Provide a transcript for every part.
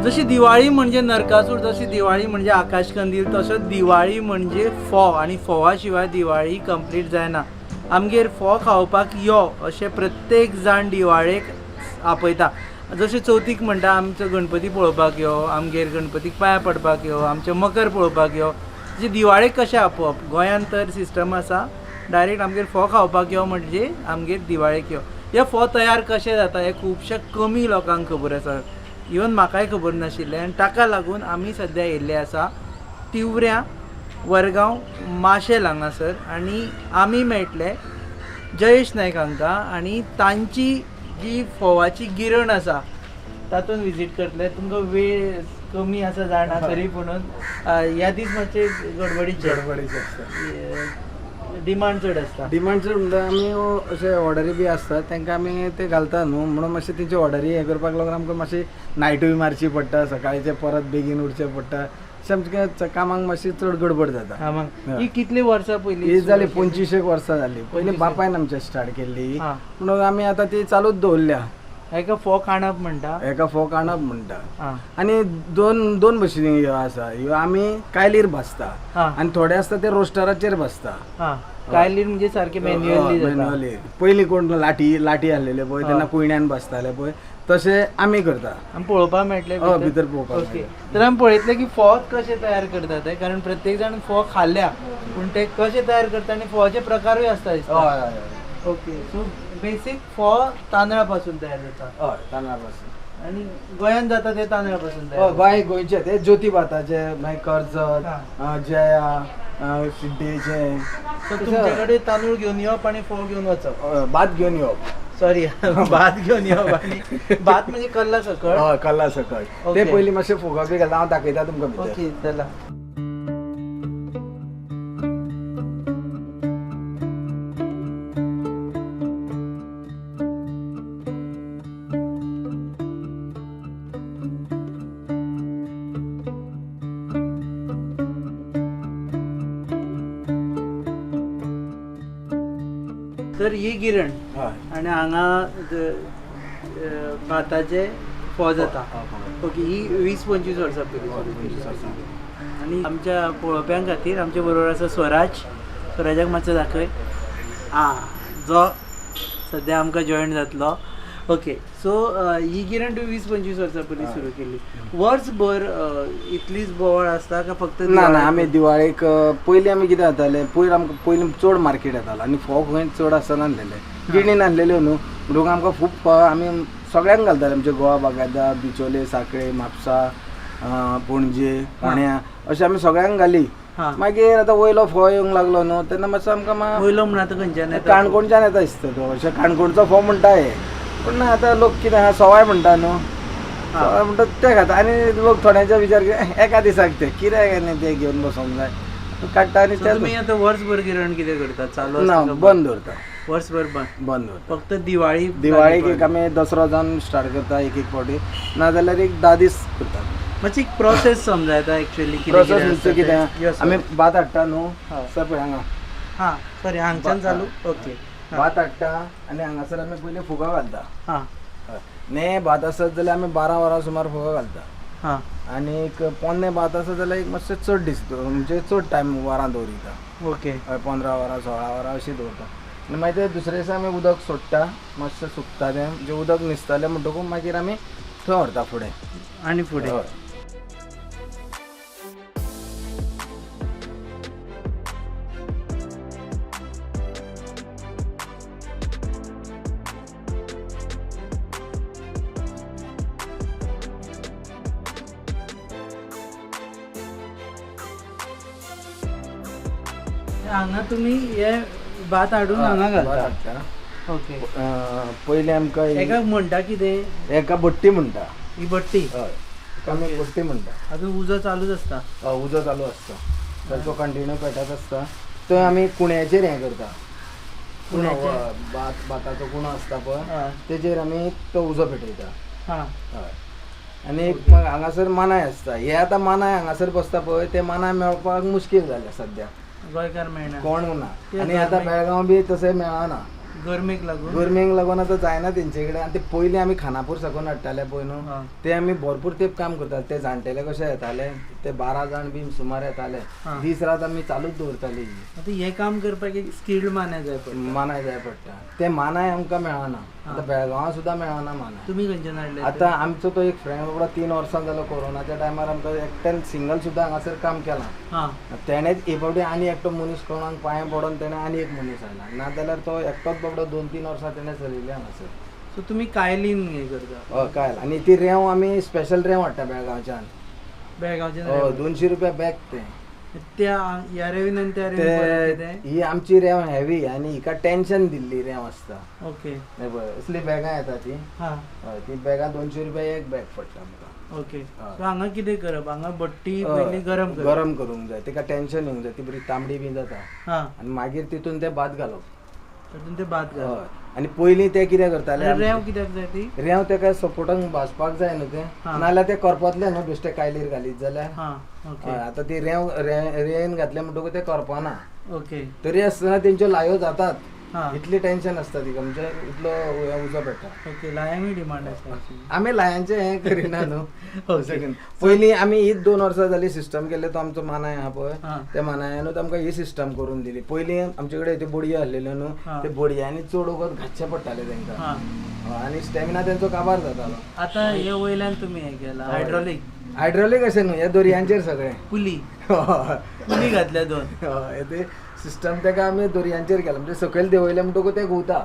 जशी दिवाळी म्हणजे नरकासूर, जशी दिवाळी म्हणजे आकाशकंदील, तसोच दिवाळी म्हणजे फोव आनी फोवा शिवाय दिवाळी कंप्लीट जायना. आमगेर फोव खावपाक यो अशें प्रत्येक जाण दिवाळेक आपयता. जशें चवथीक म्हणटा आमचो गणपती पळोवपाक यो, आमगेर गणपतीक पांयां पडपाक यो, आमचें मकर पळोवपाक यो, तशें दिवाळेक कशें आपोवप? गोंयांत तर सिस्टम आसा डायरेक्ट आमगेर फोव खावपाक यो म्हणजे आमगेर दिवाळेक यो. हे फोव तयार कशें जाता हें खुबशे कमी लोकांक खबर आसा, इवन म्हाकाय खबर नाशिल्लें. आनी ताका लागून आमी सद्या येयल्ले आसा तिवऱ्यां वरगांव माशेल हांगासर आनी आमी मेळटले जयेश नायक हांकां आनी तांची जी फोवाची गिरण आसा तातूंत विजीट करतले. तुमकां वेळ कमी आसा जाणा, तरी पुणून ह्या दीस मातशे गडबडीचे, गडबडीचे आसता, डिमांड चड आसता. डिमांड चड म्हणटा आमी अशे ऑर्डरी बी आसता तांकां आमी ते घालता न्हू, म्हणून मातशें तेंची ऑर्डरी हें करपाक लागून आमकां मातशी नायटूय मारची पडटा, सकाळचें परत बेगीन उठचें पडटा, अशें आमच्या कामाक मातशी चड गडबड जाता. ही कितली वर्सां पयलीं? ही जाली 25 वर्सां जाली. पयलीं बापायन आमच्या स्टार्ट केल्ली, म्हणून आमी आतां ती चालूच दवरल्या. एका फोव काणप म्हणटा, एका फोव काणप म्हणटा. आनी दोन दोन भशेन ह्यो आसा, ह्यो आमी कायलीर भाजता आनी थोडे आसता ते रोस्टराचेर भाजता. कायलीर म्हणजे सारके मॅन्युअली? मॅन्युअली. पयलीं कोण लाठी लाठी आहलेले पळय, तेन्ना कुयण्यान भाजताले पळय, तशें आमी करता. आमी पळोवपाक मेळटले? भितर पळोवपाक. ओके, तर आमी पळयतले की फोव कशे तयार करतात ते, कारण प्रत्येक जाण फोव खाल्ल्या पूण ते कशे तयार करता आनी फोवाचे प्रकारूय आसता. हय. ओके, सो बेसीक फोव तांदळा पासून तयार जाता. हय, तांदळा पासून. आनी गोंयांत जाता ते तांदळा पासून तयार? गोंय गोंयचे ते ज्योती भाताचे, मागीर कर्जत, जया, शिड्डेचे. तुमचे कडेन तांदूळ घेवन येवप आनी फोव घेवन वचप? भात घेवन येवप. सॉरी, भात घेवन येवप. आनी भात म्हणजे कल्ला सकळ? हय, कल्ला सकळ. ते पयलीं मातशें फुगो बी घालता, हांव दाखयता तुमकां भितर. ओके, चला. तर ही गिरण आनी हांगा भाताचे फोव जाता. ओके, ही 20-25 वर्सां पयलीं सुरू केली. आनी आमच्या पळोवप्यां खातीर आमच्या बरोबर आसा स्वराज. स्वराजाक मातसो दाखय, आं, जो सद्या आमकां जॉयन जातलो. ओके, सो ही गिरण तुवें 20-25 वर्सां पयलीं सुरू केली. वर्सभर इतलीच बोवाळ आसता काय फक्त? ना ना, आमी दिवाळेक पयलीं आमी कितें जातालें, पयर आमकां पयलीं चड मार्केट येतालो आनी फोव खंय चड आसनासलेले, गिणी नासलेल्यो न्हू, म्हणटकूच आमकां खूब फोव आमी सगळ्यांक घालताले. आमचे गोवा बागायता, बिचोले, सांखळे, म्हापसा, पणजे, फोंड्या, अशें आमी सगळ्यांक घाली. मागीर आतां वयलो फोव येवंक लागलो न्हू, तेन्ना मातसो आमकां वयलो म्हणून आतां खंयच्यान येता? काणकोणच्यान येता दिसता तो, अशें काणकोणचो फोव म्हणटा हे. पूण आतां लोक कितें आहा, सवाय म्हणटा न्हू, सवाय म्हणटा ते खाता. आनी लोक थोड्यांचे विचार एका दिसाक ते कित्याक आनी ते घेवन बसोंक जाय, काडटा आनी तुमी आतां वर्सभर गिरण कितें करता? चालू ना, बंद दवरता. वर्सभर बंद? बंद दवरता. फक्त दिवाळी? दिवाळीक एक आमी दसरो जावन स्टार्ट करता एक एक फावटी, नाजाल्यार एक 10 दीस करता. मातशी प्रोसेस समजायता एक्चुअली? प्रोसेस म्हणजे कितें, आमी भात हाडटा न्हू, सर पळय हांगा. हां, सॉरी, हांगच्यान चालू. ओके, भात हाडटा आनी हांगासर आमी पयलीं फुगो घालता. ने भात आसत जाल्यार आमी 12 वरां सुमार फुगो घालता. आनी एक पोन्ने भात आसत जाल्यार एक मातशें चड दीस, म्हणजे चड टायम वरां दवरिता. ओके, 15 वरां 16 वरां अशीं दवरता. आनी मागीर ते दुसरे दिसा आमी उदक सोडटा, मातशें सुकता तें, म्हणजे उदक निसतालें म्हणटकूच मागीर आमी थंय व्हरता फुडें. आनी फुडें. हांगा तुमी हे भात हाडून हांगा घालता. ओके, पयलीं आमकां एका म्हणटा कितें? एका भट्टी म्हणटा. ही भट्टी? हय, आमी भट्टी म्हणटा. आतां उजो चालूच आसता? हय, उजो चालू आसता, सारको कंटिन्यू पेटत आसता. थंय आमी कुण्याचेर हें करता, कुणो, भाताचो कुणो आसता पळय, तेजेर आमी तो उजो पेटयता. हय, आनी एक हांगासर मानाय आसता. हे आतां मानाय हांगासर बसता पळय, ते मानाय मेळपाक मुश्कील जाल्या सद्या. गोंयकार मेळना, कोण ना. आनी आतां बेळगांव बी तशें मेळना. गरमेक लागून. गरमेक लागून आतां जायना तेंचे कडेन. आनी ते पयलीं आमी खानापूर साकून हाडटाले पळय न्हू, ते आमी भरपूर तेंप काम करताले. ते जाणटेले कशे येताले, ते 12 जाण बी सुमार येताले. दीस रात आमी चालूच दवरताले ही. आतां हें काम करपाक एक स्किल्ड मानाय जाय पडटा. मानाय जाय पडटा. ते मानाय आमकां मेळना आतां, बेळगांवां सुद्दां मेळना मानाय. तुमी खंयच्यान हाडले? आतां आमचो तो एक फ्रेंड बाबडो 3 वर्सां जालो, कोरोनाच्या टायमार आमकां एकट्यान सिंगल सुद्दां हांगासर काम केलां. तेणेच एक फावटी आनी एकटो मनीस कोणाक पांय पडोन तेणें आनी एक मनीस आयला, नाजाल्यार तो एकटोच बाबडो 2-3 वर्सां तेणें चलयलें हांगासर. सो तुमी कायलीन हें करता? हय, कायल. आनी ती रेंव आमी स्पेशल रेंव हाडटा बेळगांवच्यान. बेळगांवच्यान? हय, 200 रुपया बॅग तें. त्या ह्या रेवीन आनी त्या रेवीन फरक ते कितें? ही आमची रेंव हेवी आनी हिका टेंशन दिल्ली रेंव आसता. हे पळय, असली बॅगां येता ती. हय, ती बॅगां 200 रुपया एक बॅग पडटा आमकां. सो हांगा कितें करप? हांगा भट्टी पयलीं गरम करप? गरम करूंक जाय, तिका टेंशन येवंक जाय, ती बरी तांबडी बी जाता. आनी मागीर तितून तें भात घालप. तातूंत तें भात घालप. हय, आनी पयलीं ते कितें करताले? आनी रेंव कित्याक जाय ती? रेंव तेका सपोर्टाक भाजपाक जाय न्हू तें, नाजाल्यार तें करपतलें न्हू बेश्टें कायलीर घालीत जाल्यार. हय, आतां ती रेंव रेंवेन घातलें म्हणटकूच तें करपना. तरी आसतना तेंच्यो लायो जातात. इतली टेंशन आसता तिका, म्हणजे इतलो हे उजो पेट्टा. ओके, लायांकूय डिमांड आसा अशी. आमी लायांचें हें करिना न्हू. पयलीं आमी हीच 2 वर्सां जाली सिस्टम केल्ले. तो आमचो मानाय आहा पळय, त्या मानायानूच आमकां ही सिस्टम करून दिली. पयलीं आमचे कडेन त्यो बडयो आसलेल्यो न्हू, ते बडयांनी चड वगत घातचें पडटालें तेंकां. हय, आनी स्टॅमिना तेंचो काबार जातालो. आतां हे वयल्यान तुमी हें केलां हायड्रोलीक? हायड्रोलीक अशें न्हू, ह्या दोरयांचेर सगळें. पुली? हय. पुली घातल्या दोन? हय, ते सिस्टम तेका आमी दोरयांचेर केला, म्हणजे सकयल देंवयलें म्हणटकूच तें घुंवता.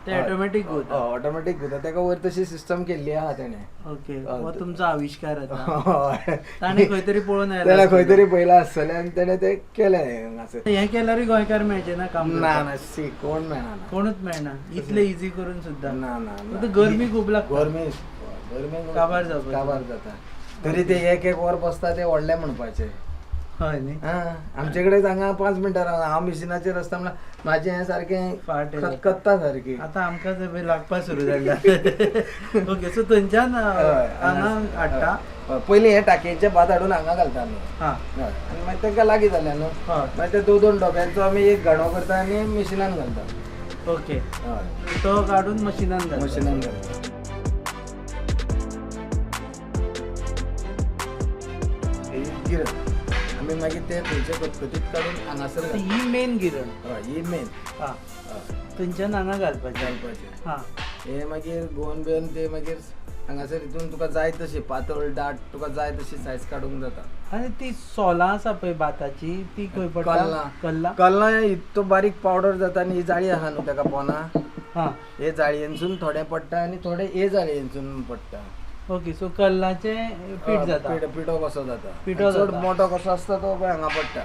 ते ऑटोमॅटीक घुंवता. ऑटोमॅटीक घुंवता. तेका वयर तशी सिस्टम केल्ली आहा तेणें. ओके, हो तुमचो आविश्कार आतां. हय. ताणें खंय तरी पळोवन आयला. तेणें खंय तरी पयलां आसतलें आनी तेणें तें केलें हांगासर. हें केल्यारूय गोंयकार मेळचे ना काम ना. करपाक. ना, सी, कोण मेळना. कोणूच मेळना इतले इजी करून सुद्दां. ना ना. फक्त गरमी खूब लागता. गरमी, गरमी. काबार जावपाचें. काबार जाता. तरी ते एक एक वर बसता ते व्हडले म्हणपाचे. हय न्ही? आमचे कडेन हांगा 5 मिनटां रावना. हांव मिशिनाचेर आसता म्हणल्यार म्हाजें हें सारकें फाट येता. खतखत्ता सारकी. आतां आमकां जर लागपाक सुरू जाल्या. ओके, सो थंयच्यान हांगा हाडटा? हय, पयलीं हे टाकयेचें भात हाडून हांगा घालता आमी. हय, आनी मागीर तांकां लागीं जालें न्हू, मागीर ते 2 2 डब्यांचो आमी एक घाणो करता आनी मिशिनान घालता. हय. तो काडून मशिनान घालता. मशिनान घालता. ही गिरण आमी मागीर ते थंयचे खतखतीत काडून हांगासर आता घालता. ही मेन गिरण? हय, ही मेन. थंयच्यान हांगा घालपाचें? घालपाचें. हे मागीर गोवन बिवन ते मागीर हांगासर हितून तुका जाय तशी पातळ दाट तुका जाय तशी सायज काडूंक जाता. आनी ती सोलां आसा पळय भाताची, ती खंय पडटा? कल्लां. कल्लां. कल्लां इतको बारीक पावडर जाता. आनी ही जाळी आहा न्हू तेका पोना, हे जाळयेनसून थोडें पडटा आनी थोडें हे जाळयेनसून पडटा. ओके, सो कल्लाचें पीठ जाता. पिठो कसो जाता. पिठो चड जाता. मोटो कसो आसता तो पळय हांगा पडटा.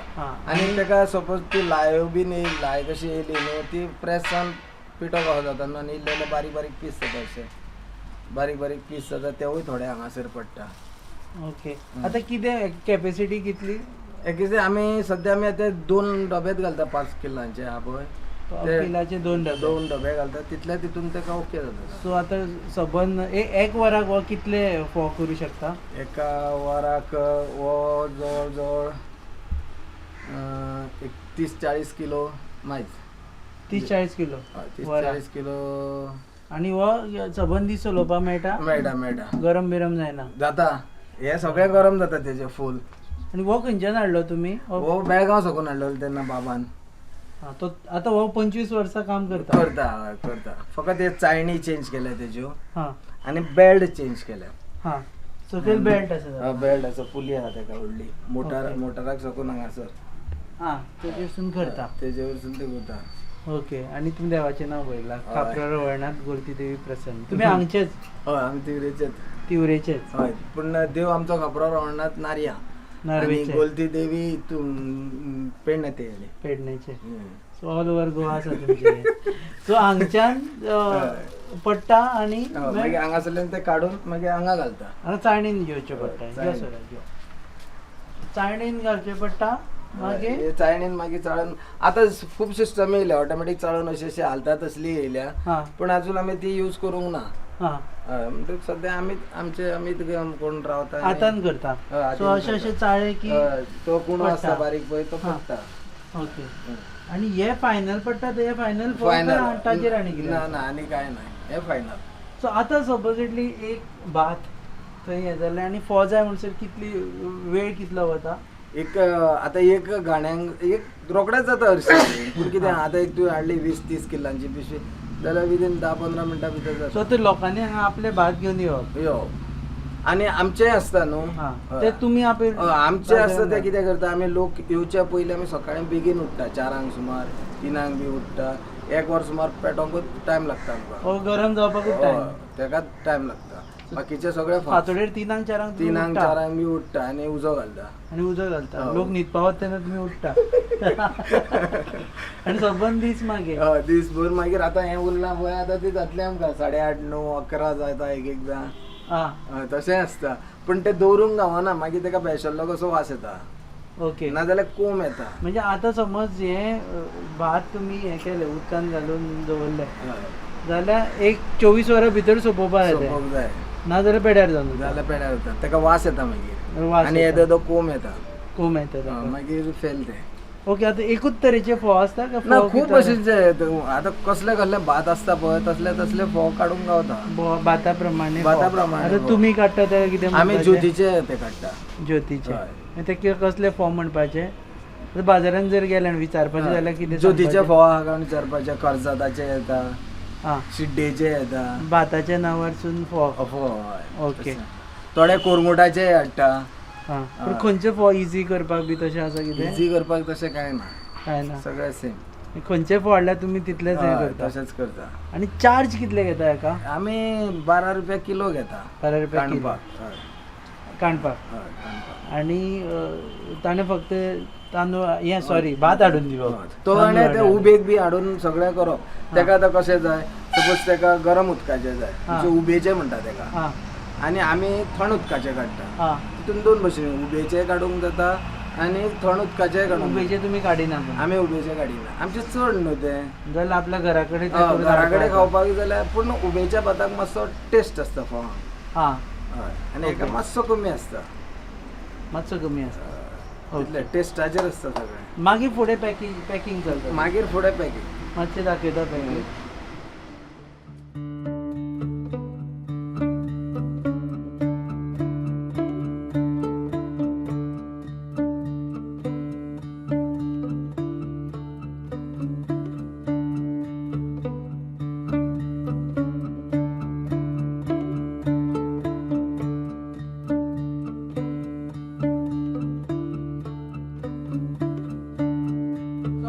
आनी तेका सपोज ती लायो बीन येयली, लाय कशी येयली न्हू, ती प्रेस जावन पिठो कसो जाता न्हू, आनी इल्ले इल्ले बारीक बारीक पीस जाता, अशे बारीक बारीक पीस जाता, तेवूय थोडे हांगासर पडटा. ओके, आतां कितें कॅपेसिटी कितली? एक आमी सद्या आमी आतां 2 डबेच घालता, 5 किलांचे आहा पळय ते. किलाचे 2 डबे? 2 डबे घालता, तितले तितून तेका ओके जाता. सो आतां सबंद एक वराक हो कितले फोव करूं शकता? एका वराक हो जवळ जवळ एक 30-40 किलो मायज. 30-40 किलो? हय, 30 वराक. 40 किलो. आनी हो सबंद दीस चलोवपाक मेळटा? मेळटा, मेळटा. गरम बिरम जायना? जाता, हे सगळें गरम जाता तेजे फूल. आनी हो खंयच्यान हाडलो तुमी हो? हो बेळगांव साकून हाडलेलो तेन्ना बाबान. तो आतां हो 25 वर्सां काम करता? करता, हय, करता. फकत हे चाळणी चेंज केल्या तेज्यो आनी बेल्ट चेंज केल्या. सकयल बेल्ट आसा? बेल्ट आसा, पुली आहा तेका व्हडली मोटर. मोटराक साकून हांगासर. तेजेरसून करता? तेजे वरसून ते करता. ओके, आनी तुमी देवाचें नांव बरयलां. हय. खाप्रार वळणात गोलती देवी प्रसन्न. तुमी हांगचेच? हय, आमी तिवरेचेच. तिवरेचेच? हय, पूण देव आमचो खापरार रवळनाथ नारया आनी नार्वेचे. गोलती देवी हितून पेडणे तेली. पेडणेचे. सो ऑल ओवर गोवा आसा तुमचे. सो हांगच्यान पडटा आनी मागीर हांगासरल्यान ते काडून मागीर हांगा घालता. हांगा चाळणीन घेवचें पडटा? हय, यो चाळणीन. सर, यो. चाळणीन घालचें पडटा मागीर? हे चाळणीन मागीर चाळून, आतां खूब सिस्टम येयल्या, ऑटोमॅटीक चाळून अशी अशी हालता तसली येयल्या. पूण अजून आमी ती यूज करूंक ना. हय, म्हणटकच सद्या आमी आमचे आमी कोण रावता आनी- हातान करता? हय, हातान सो अशें करता. अशें चाळे की हय, तो कुणो पडटा. आसता बारीक पळय, तो पडटा. ओके. आणि हे फायनल पडटा ते फायनल फायनल. ताजेर आनी कितें? ना ना, आनी काय ना, हे फायनल. सो आतां सपोजिटली एक भात थंय हें जालें आनी फोव जाय म्हणसर कितली वेळ कितलो वता? एक आतां एक घाण्यांक एक रोखडेच जाता हरशीं, पूण कितें आतां एक तुवें हाडली 20-30 किलांची पिशवी जाल्यार विदीन 10-15 मिनटां भितर सो जाता. आतां लोकांनी हांगा आपलें भात घेवन येवप. यो, आनी आमचें आसता न्हू. हां, ते तुमी आपले हय, आमचें आसता ते कितें करता, आमी लोक येवच्या पयलीं आमी सकाळीं बेगीन उठ्ठा, 4 सुमार 3 बी उठ्ठा. एक वर सुमार पेटोवंकूच टायम लागता आमकां. हो, गरम जावपाकूच टायम. हय, तेकाच टायम लागता. बाकीचे सगळे फास्ट. फांतोडेर 3-4 तुमी 3 उठ्ठा. 4 बी उठ्ठा आनी उजो घालता. आनी उजो घालता. हय. लोक न्हिदपा वता तेन्ना तुमी उठ्ठा आनी सबंद दीस मागीर. हय, दीसभर. मागीर आतां हें उरलां पळय, आतां ती जातलें आमकां 8:30 9 11 जाता एक एकदां. आं. हय, तशें आसता, पूण तें दवरूंक गावना, मागीर तेका बेळशेल्लो कसो वास येता. ओके. नाजाल्यार कोंब येता. म्हणजे आतां समज हें भात तुमी हें केलें, उदकान घालून दवरलें जाल्यार एक 24 वरां भितर सोंपोवपा जाय तें. सोंपोवंक जाय. नाजाल्यार पेड्यार जावन वता. जाल्यार पेड्यार जाता, तेका वास येता मागीर. वास आनी येता. येदो तो कोंब येता. कोंब येता ताका. मागीर फेल तें. ओके, आतां एकूच तरेचे फोव आसता काय ना, फोव खूब कितें? भशेनचे. आतां कसले कसले भात आसता पळय, तसले तसले फोव काडूंक गावता. भाता प्रमाणे फोव. भाता प्रमाणे आतां फोव. तुमी काडटा ते कितें आमी म्हणपाचें? ज्योतीचे ते काडटा. ज्योतीचे. हय. ते कसले फोव म्हणपाचे? आतां बाजारान जर गेले आनी विचारपाचें जाल्यार कितें ज्योतीचे सांगपाचें? फोव आहा काय विचारपाचे, कर्जाताचे येता, आं, शिड्डेचे येता. भाताच्या नांवारसून फोव. फोव, हय. ओके. तशें. थोडे कोरमुटाचे हाडटा. आं, पूण खंयचे फोव इजी करपाक बी तशें आसा कितें? इजी करपाक तशें कांय ना. कांय ना. सगळें सेम. खंयचे फोव हाडल्यार तुमी तितलेच हें करता? तशेंच करता. आनी चार्ज कितले घेता हेका? आमी 12 रुपया किलो घेता. 12 रुपया किलो. कांडपाक. हय. कांडपाक. हय, कांडपाक. आनी ताणें फक्त तांदूळ हें सॉरी भात हाडून दिवप. तो तांदूळ आनी ते हाडून. उबेक बी हाडून सगळें करप. तेका आतां कशें जाय, सपोज तेका गरम उदकाचें जाय, म्हणजे उबेचें म्हणटा तेका, आनी आमी थंड उदकाचें काडटा. तितून दोन भशेन उबेचें काडूंक जाता आनी थंड उदकाचें काडूंक. उबेचे तुमी काडिना पूण. आमी उबेचें काडिना, आमचें चड न्हू तें. जाल्यार आपल्या घरा कडेन तें करून घरा कडेन हाडपाक. खावपाक जाल्यार, पूण उबेच्या भाताक मातसो टेस्ट आसता फोवांक. हय, आनी हेका मातसो कमी आसता. मातसो कमी आसता. तितलें टेस्टाचेर आसता सगळें. मागीर फुडें पॅकिंग चलता. मागीर फुडें पॅकिंग. मातशें दाखयता पॅकिंग.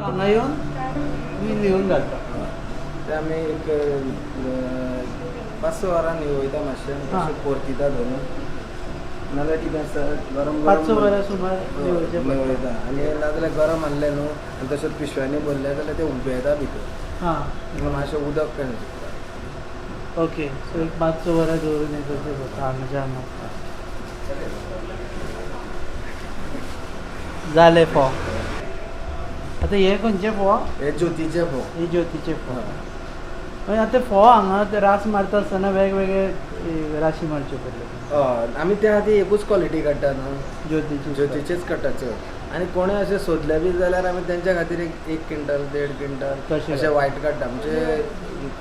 हांगा येवन तुमी न्हिवून घालता. ते आमी एक 5-6 वरां न्हिवयता मातशें, मातशें परतिता धरून, नाजाल्यार कितें आसता गरम 5-6 वरां सुमार न्हिवोवचें पडटा. न्हिवयता. आनी नाजाल्यार गरम आहलें न्हू आनी तशेंच पिशव्यांनी भरलें जाल्यार तें उबेता भितर, म्हणून मातशें उदक कशें सुकता. ओके, सो एक 5-6 वरां दवरून हें करचें पडटा. हांगाच्या हांगा जालें फोव. आतां हे खंयचे फोव? हे ज्योतीचे फोव. हे ज्योतीचे फोव. मागीर आतां फोव हांगा ते रास मारता आसतना वेगवेगळे राशी मारच्यो पडल्यो. हय, आमी त्या खातीर एकूच क्वॉलिटी काडटा न्हू. ज्योतीची. ज्योतीचेच काडटा चड. आनी कोणूय अशें सोदले बी जाल्यार आमी तेंच्या खातीर एक क्विंटल 1.5 क्विंटल तशें अशें वायट काडटा, म्हणजे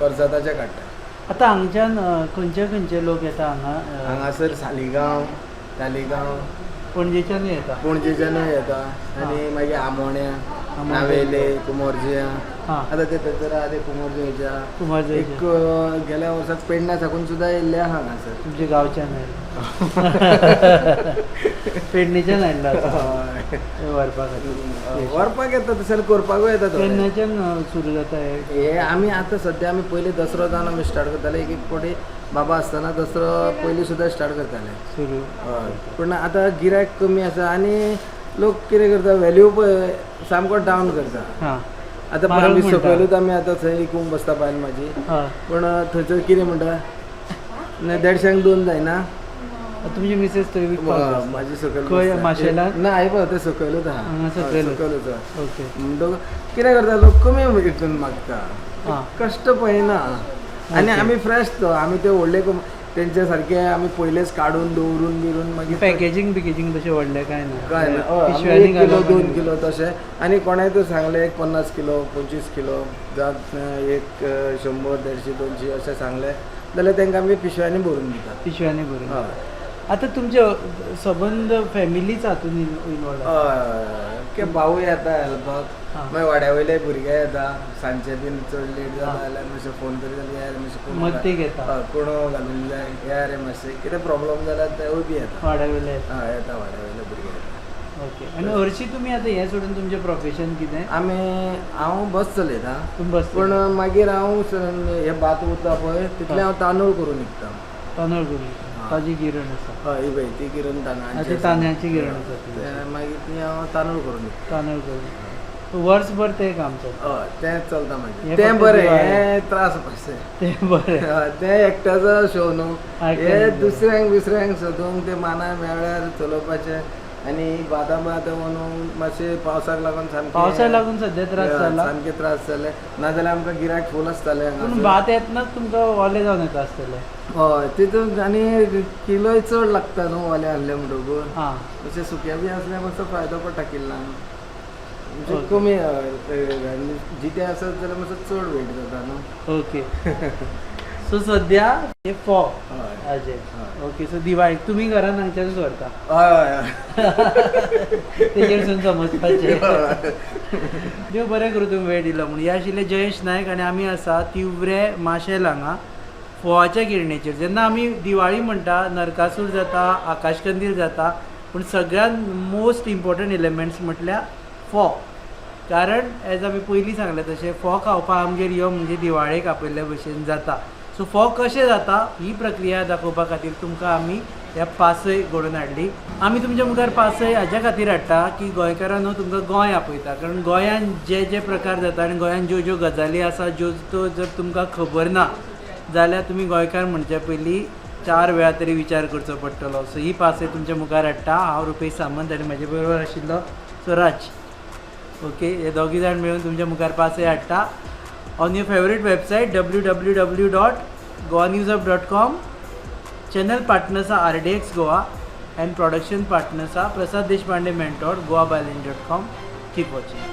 कर्जताचे काडटा. आतां हांगच्यान खंयचे खंयचे लोक येता हांगा? हांगासर सालिगांव, तालिगांव, पणजेच्यानूय येता. पणजेच्यानूय येता. आनी मागीर आमोण्या, नावेले, कुमोरजिया. आतां ते थंयसर आहा ते कुमोरजेच्या. कुमारजुंवेच्या. एक गेल्या वर्साक पेडण्या साकून सुद्दां येयल्ले आहा हांगासर. तुमच्या गांवच्यान आयिल्ले, पेडणेच्यान आयिल्लो आसा व्हरपा खातीर. व्हरपाक येता, तशें करपाकूय येता थोडे. केन्नाच्यान सुरू जाता हें? हे आमी आतां सद्या आमी पयलीं दसरो जावन आमी स्टार्ट करताले. एक एक फावटी बाबा आसतना दसरो पयलीं सुद्दां स्टार्ट करताले. सुरू. हय, पूण आतां गिरायक कमी आसा आनी लोक कितें करता, व्हॅल्यू पळय सामको डावन करता. आतां म्हारग आमी म्हणटा. सकयलूच आमी आतां थंय विकूंक बसता बायल म्हाजी, पूण थंयसर कितें म्हणटा, ना 150 2 जायना. तुमची मिसेस थंय विकपाक बसता? म्हाजी सकयल खंय, बसता. माशेलान? ना, हांवें पळय तें सकयलूच आहा. हांगा सकयलूच. सकयलूच आहा. ओके. म्हणटकूच कितें करता, लोक कमी हितून मागता, कश्ट पळयना. आनी आमी फ्रेश तो, आमी ते व्हडले तेंचे सारके आमी पयलेच काडून दवरून बिरून मागीर पॅकेजींग बिकेजींग तशें व्हडलें कांय ना. काय ना, हय, आमी पिशव्यांनी 1 किलो घालप 2 आनी- किलो तशें. आनी कोणाय तर सांगलें एक 50 किलो 25 किलो जावं एक 100 150 200 अशें सांगलें जाल्यार तांकां आमी पिशव्यांनी भरून दितात. पिशव्यांनी भरून. हय. आतां तुमचे सबंद फॅमिलीच हातून इनवॉल्व. हय, के भावूय येता हेल्पाक, मागीर वाड्या वयले भुरगे येता सांजचे बीन चड लेट जाता जाल्यार मातशें फोन करीत जाल्यार या रे मातशें कोण मदतीक येता. हय, कुणो घालूंक जाय या रे मातशें कितें प्रॉब्लम जाल्यार तेवूय बी येता. वाड्या वयले येता. हय, येता वाड्या वयले भुरगे येता. ओके, आनी हरशीं तुमी आतां हें सोडून तुमचें प्रोफेशन कितें? आमी हांव बस चलयता. तुमी बस पूण मागीर हांव हे भात उरता पळय तितलें हांव तांदूळ करून विकता. तांदूळ करून ताजी गिरण आसा. हय, ही पळय ती गिरण तांदळांची. ती तांदळाची गिरण आसा ते तुमची. मागीर ती हांव तांदूळ करून विकता. तांदूळ करून वर्सभर तें काम चलता. हय, तें चलता मागीर. हें तें फक्त बरें, दिवाळी. हें त्रास मातशें. तें बरें. हय, तें एकट्याचो शो न्हू, हे एकट्याचो. दुसऱ्यांक दुसऱ्यांक सोदूंक ते मानाय मेळ्ळ्यार चलोवपाचें. आनी बादां बादां वचून मातशें पावसाक लागून सामकें पावसाक लागून सद्या त्रास हय, जाला. सामके त्रास जाले, नाजाल्यार आमकां गिरायक फूल आसतालें पूण हांगासर. भात येतनाच तुमकां ओलें जावन येता आसतलें. हय, तितून आनी किलोय चड लागता न्हू ओले आहले म्हणटकूच. तशें सुके बी आसल्यार मातसो फायदो पडटा किल्लान म्हणजे कमी, आनी जिते आसत जाल्यार मातसो चड वेट जाता न्हू. ओके, सो सद्या हे फोव हाजे. ओके, सो दिवाळीक तुमी घरान हांगच्यानूच व्हरता? हय हय हय. तेजेर सून समजपाचें. देव बरें करूं तुमी वेळ दिलो म्हूण. हे आशिल्ले जयेश नायक आनी आमी आसा तिवरे माशेल हांगा फोवाच्या गिरणेचेर. जेन्ना आमी दिवाळी म्हणटा नरकासूर जाता, आकाशकंदील जाता, पूण सगळ्यांत मोस्ट इम्पॉर्टंट एलिमेंट्स म्हटल्यार फोव. कारण एज आमी पयलीं सांगलें तशें फोव खावपाक आमगेर यो म्हणजे दिवाळेक आपयल्ल्या भशेन जाता. सो फोव कशें जाता ही प्रक्रिया दाखोवपा खातीर तुमकां आमी ह्या पासय घडोवन हाडली. आमी तुमच्या मुखार पासय हाज्या खातीर हाडटा की गोंयकारांनो तुमकां गोंय आपयता, कारण गोंयान जे जे प्रकार जाता आनी गोंयान ज्यो ज्यो गजाली आसा ज्यो त्यो जर तुमकां खबर ना जाल्यार तुमी गोंयकार म्हणचे पयलीं 4 वेळा तरी विचार करचो पडटलो. सो ही पासय तुमच्या मुखार हाडटा हांव रुपेश सामंत आनी म्हजे बरोबर आशिल्लो स्वराज. ओके, हे दोगी जाण मेळून तुमच्या मुखार पासय हाडटा on your favourite website www.goanewshub.com. Channel partners are RDX Goa and production partners are Prasad Deshpande Mentor, goabyline.com. Keep watching.